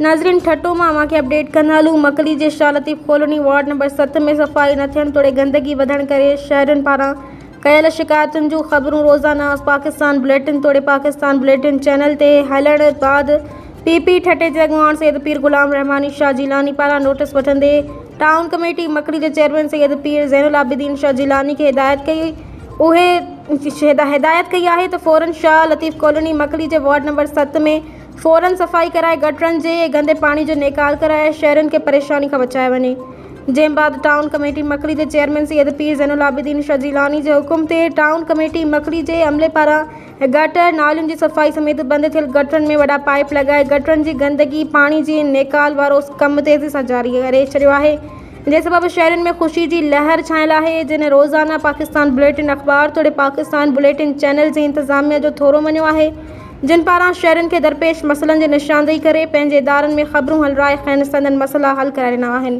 ناظرين ٺٽو مان اوهان کي اپڊيٽ ڪندا هلون مڪلي جي Shah Latif colony ward number 7 ۾ صفائي نه ٿيڻ توڙي گندگي وڌڻ ڪري شهرين پاران ڪيل شڪايتن جون خبرون روزانه پاڪستان بليٽن توڙي پاڪستان بليٽن چينل تي هلڻ بعد پي پي ٺٽي جي اڳواڻ سيد پير غلام رحماني شاهه جيلاني پاران نوٽيس وٺندي ٽائون ڪميٽي مڪلي جي چيئرمين سيد پير زين العابدين شاهه جيلاني کي هدايت ڪئي اهي هدايت ڪئي آهي ته فورن شاهه لطيف ڪالوني مڪلي جي وارڊ نمبر 7 ۾ فورن صفائي ڪرائي گٽرن جي گندي پاڻي جو نيڪال ڪرائي شهرين کي پريشاني کان بچايو وڃي. جنهن بعد ٽائون ڪميٽي مڪلي جي چيئرمين سيد پير زين العابدين شاهه جيلاني جي حڪم تي ٽائون ڪميٽي مڪلي جي عملي پاران گٽر نالين جي صفائي سميت بند ٿيل گٽرن ۾ وڏا پائيپ لڳائي گٽرن جي گندگي پاڻي جي نيڪال وارو ڪم تيزي سان جاري ڪري ڇڏيو آهي جنهن سبب شهرين ۾ خوشي جي لهر ڇانيل آهي جن روزانه پاڪستان بليٽن اخبار توڙي پاڪستان بليٽن چينل جي انتظاميه جو ٿورو مڃيو آهي. جن پاران شهرين کي درپيش مسئلن جي نشاندهي ڪري پنهنجي ادارن ۾ خبرون هلرائي کين سندن مسئلا حل ڪرائي ڏنا آهن.